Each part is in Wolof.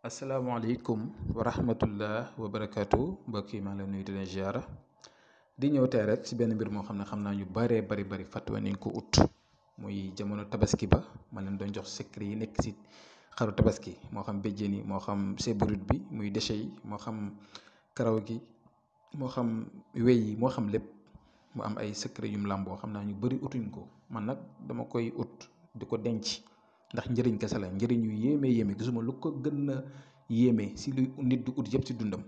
asalaamaaleykum wa rahmatullah wa barakaatu mbokk yi maa ngi leen nuyu di leen ziara di ñëw tey rek ci benn mbir moo xam ne xam naa ñu baree bari fàttewoon nañ ko ut muy jamono tabaski ba ma leen doon jox secret yi nekk ci xaru tabaski moo xam béjjén yi moo xam sébrut bi muy déchet yi moo xam karaw gi moo xam wey yi moo xam lépp mu am ay secret yum làmboo xam naa ñu bari utuñ ko man nag dama koy ut di ko denc. ndax njëriñ kese la njëriñ yu yéeme gisuma lu ko gën a yéeme si lu nit du ut yëpp si dundam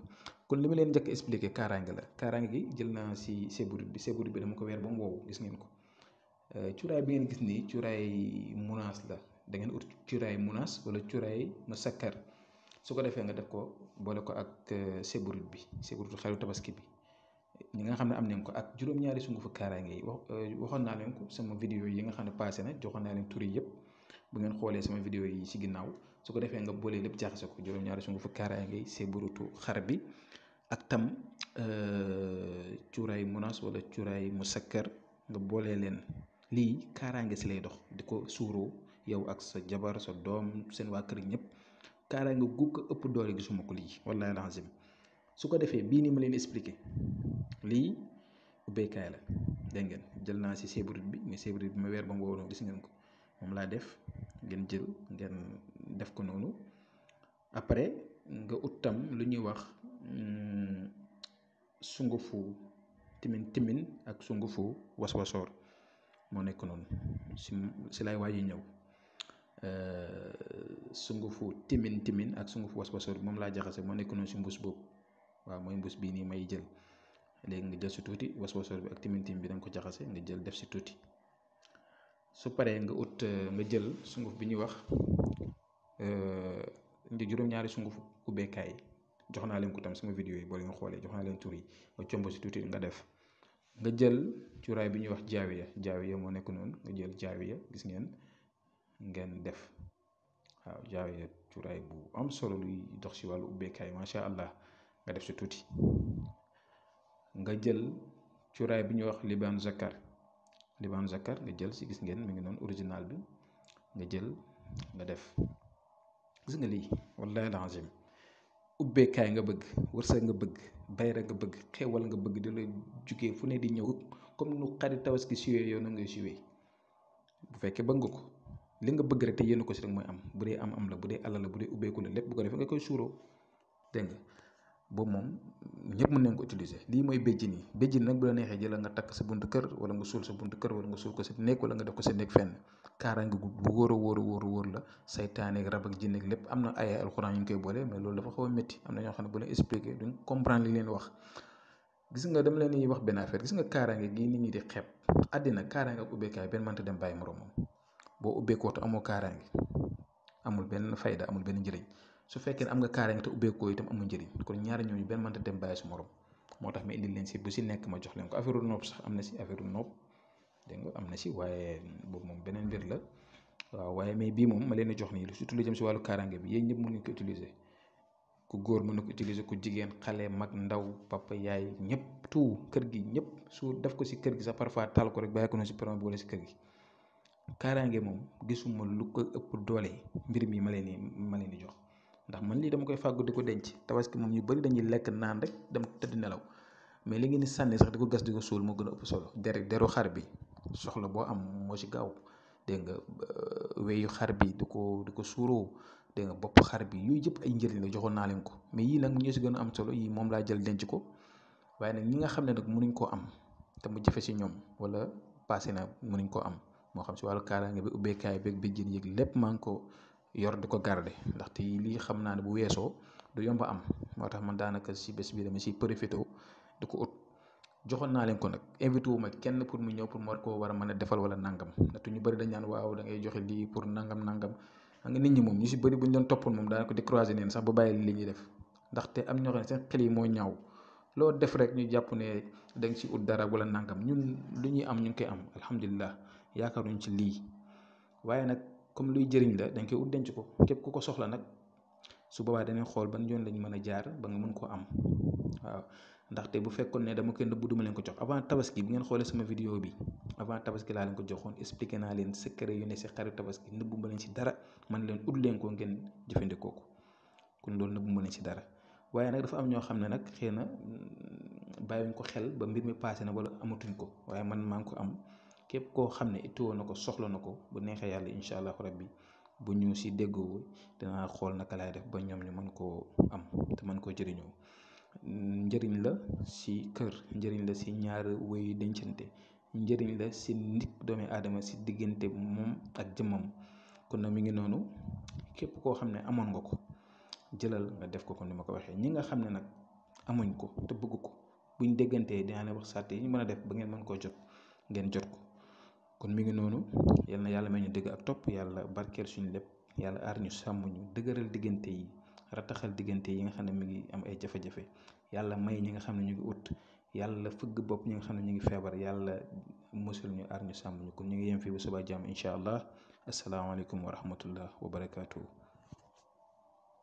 kon li ma leen njëkk expliqué kaaraange la kaaraange gi jël naa si sébrut bi dama ko weer ba mu wow gis ngeen ko cuuraay bi ngeen gis nii cuuraay munaas la da ngeen ut cuuraay munaas wala cuuraay mu sakkar su ko defee nga def ko boole ko ak sébrut bi sébrutu xaru tabaski bi ñi nga xam ne am nañ ko ak juróom-ñaari sungufu kaaraange yi waxoon naa leen ko sama vidéo yi nga xam ne passé na joxoon naa leen tur yi yëpp bu ngeen xoolee sama vidéo yi ci ginnaaw su ko defee nga boolee lépp jaxase ko juróom-ñaari sungufu kaaraange yi séburutu xar bi ak tam cuuraay munaas wala cuuraay mu sakkar nga boolee leen lii kaaraange ci lay dox di ko suuroo yow ak sa jabar sa doom seen waa kër ñëpp kaaraange gu ko ëpp doole gisuma ko lii wallaahi lazim su ko defee bii ni ma leen expliqué lii ubbeekaay la dégg ngeen jël naa ci sébrut bi mais sébrut bi ma weer ba mu wow gis ngeen ko moom laa def ngeen jël ngeen def ko noonu après nga ut tam lu ñuy wax sungufu timin ak sungufu waswasoor moo nekk noonu si lay waaji ñëw sungufu timin ak sungufu waswasoor moom laa jaxase moo nekk noonu si mbuus boobu waaw mooy mbuus bii nii may jël léegi nga jël si tuuti waswasoor bi ak timin bi da nga ko jaxase nga jël def si tuuti su paree nga ut nga jël sunguf bi ñuy wax juróom-ñaari sunguf ubbeekaay yi jox naa leen ko tam sama vidéo yi boo leen xoolee jox naa leen tur yi nga combo si tuuti nga def nga jël cuuraay bi ñuy wax jaawiya moo nekk noonu nga jël jaawiya gis ngeen def waaw jaawiya cuuraay bu am solo luy dox si wàllu ubbeekaay macha allah nga def si tuuti nga jël cuuraay bi ñuy wax libaan zakar nga jël si gis ngeen mi ngi noonu original bi nga jël nga def gis nga lii wallahi lazim ubbeekaay nga bëgg wërsëg nga bëgg bayra nga bëgg xewal nga bëgg di la jugee fu ne di ñëw comme nu xarit tabaski siwee yow na ngay siwee bu fekkee bëgg nga ko li nga bëgg rek te yéen ko si rek mooy am bu dee am la bu dee alal la bu dee ubbeeku la lépp bu ko defee nga koy suuroo dégg nga boobu moom ñëpp mën nañ ko utiliser lii mooy béjjin nag bu la neexee jëla nga takk sa buntu kër wala nga suul sa buntu kër wala nga suul ko sa néeg wala nga def ko sa néeg fenn kaaraange gu bu wóor la saytaane ak rab ak jinne ak lépp am na ay alxuraan yu ñu koy boole mais loolu dafa xaw a métti am na ñoo xam ne bu leen expliqué duñ comprendre li leen wax gis nga dama leen di wax benn affaire gis nga kaaraange gi nit ñi di xeeb àddina kaaraange ak ubbeekaay benn mënta dem bàyyi moroomam boo ubbeekoo te amoo kaaraange amul benn fayda amul benn njëriñ su fekkee ne am nga kaaraange te ubbeekoo itam amul njëriñ kon ñaari ñooñu benn mënta dem bàyyi su morom moo tax ma indil leen si bu si nekk ma jox leen ko affaire nopp sax am na si affaire nopp dégg nga am na si waaye boobu moom beneen mbir la waaw waaye mais bii moom ma leen di jox nii surtout lu jëm si wàllu kaaraange bi yéen ñëpp mën ngeen ko utiliser ku góor mën na ko utiliser ku jigéen xale mag ndaw papa yaay ñëpp tout kër gi ñëpp su def ko si kër gi sax parfois taal ko rek bàyyi ko noonu si peron bi wala si kër gi kaaraange moom gisuma lu ko ëpp doole mbir mi ma leen di jox ndax man lii dama koy fàggu di ko denc tabaski moom ñu bëri dañuy lekk naan rek dem tëdd nelaw mais li ngeen di sànni sax di ko gas di ko suul moo gën a ëpp solo deru xar bi soxla boo am moo ci gaaw dégg nga weyu xar bi di ko suuroo dégg nga bopp xar bi yooyu yëpp ay njëriñ la joxoon naa leen ko mais yii nag ñoo si gën a am solo yii moom laa jël denc ko waaye nag ñi nga xam ne nag mënuñ koo am te mu jafe si ñoom wala passé na mënuñ koo am moo xam si wàllu kaaraange bi ubbeekaay beeg béjjén yëg lépp maa ngi ko yor di ko garde ndaxte lii xam naa ne bu weesoo du yomb am moo tax man daanaka si bés bi dama si profité di ko ut joxoon naa leen ko nag invité wu ma kenn pour mu ñëw pour mu war koo war a mën a defal wala nangam ndaxte ñu bëri dañ naan waaw da ngay joxe lii pour nangam xam nga nit ñi moom ñu si bëri bu ñu doon toppoon moom daanaka décroiser neen sax ba bàyyi li ñuy def ndaxte am ñoo xam ne seen xel yi moo ñaaw loo def rek ñu jàpp ne da nga si ut dara wala nangam ñun lu ñuy am ñu ngi koy am alhamdulilah yaakaaruñ ci lii waaye nag comme luy jëriñ la dañ koy ut denc ko képp ku ko soxla nag su boobaa dañuy xool ban yoon lañ mën a jaar ba nga mën koo am waaw ndaxte bu fekkoon ne dama koy nëbbu duma leen ko jox avant tabaski bu ngeen xoolee sama vidéo bi avant tabaski laa leen ko joxoon expliqué naa leen secret yu ne si xaru tabaski nëbbu ma leen si dara man leen ut leen ko ngeen jëfandikoo ko kon loolu nag mu mën ci dara waaye nag dafa am ñoo xam ne nag xëy na bàyyiwuñ ko xel ba mbir mi passé na wala amatuñ ko waaye man maa ngi ko am képp koo xam ne ittuwoo na ko soxla na ko bu neexee yàlla incha allahu rabbi bu ñu si déggoo dinaa xool naka laay def ba ñoom ñu mën koo am te mën koo jëriñoo. njëriñ la si kër njëriñ la si ñaar wéy dencante njëriñ la si nit doomi aadama si diggante moom ak jëmmam kon nag mi ngi noonu képp koo xam ne amoon nga ko jëlal nga def ko comme ni ma ko waxee ñi nga xam ne nag amuñ ko te bëgg ko buñ déggantee dinaa leen wax sàrt yi ñu mën a def ba ngeen mën koo jot ngeen jot ko kon mi ngi noonu yal na yàlla may ñu dëgg ak topp yàlla barkeel suñu lépp yàlla aar ñu sàmm ñu dëgëral diggante yi rataxal diggante yi nga xam ne mi ngi am ay jafe-jafe yàlla may ñi nga xam ne ñu ngi ut yàlla fëgg bopp ñi nga xam ne ñu ngi feebar yàlla musul ñu aar ñu sàmm ñu kon ñu ngi yem fii ba suba jàmm incha allah asalaamaaleykum wa rahmatullah wa barakaatu.